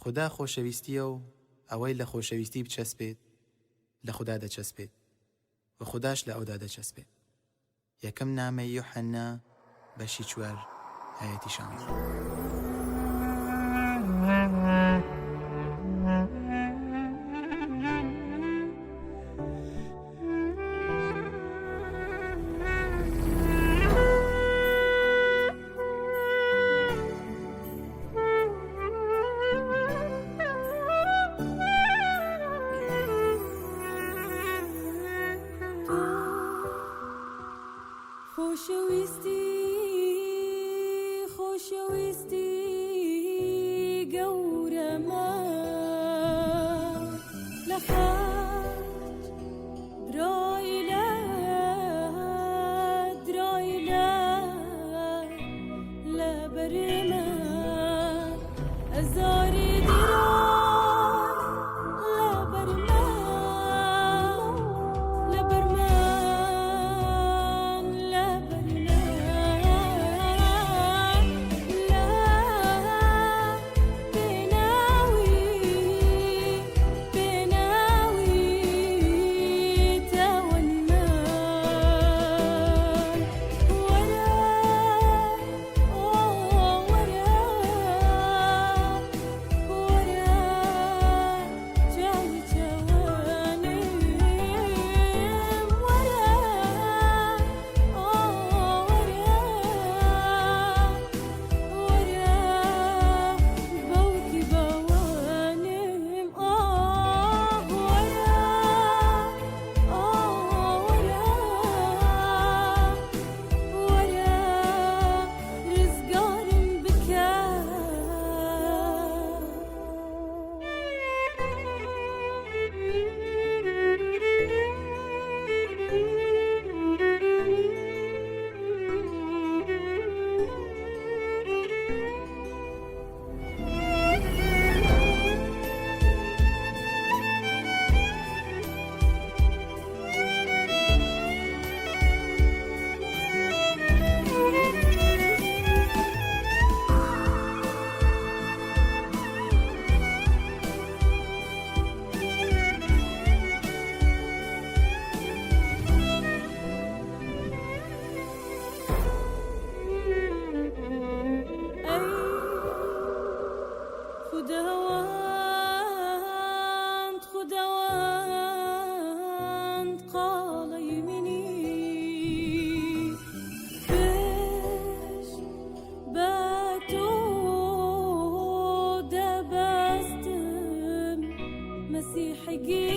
خودا خۆشەویستییە و ئەوەی لە خۆشەویستی بچەسپێت، لە خودا دەچەسپێت و خوداش لە ئەودا دەچەسپێت. یەکەم نامەی یۆحەننا بەشی چوار ئایەتی شانزە. خۆشەویستی خۆشەویستی گەورەمە لە خاچ درایلە درایلە لە بەرمە ئەزاری درای لە بەرمە لە بەرمان لە بەرمان لە پێناوی پێناوی تاوانمان وەرە ئۆ وەرە وەرە چاوی چاوانم وەرە ئۆ وەرە وەرە باوکی باوانم ئاه وەرە ئۆ وەرە وەرە ڕزگارم بکە. ئەی خوداوەند خوداوەند قاڵەی منی پشت بە تۆ دەبەستم مەسیح گیان.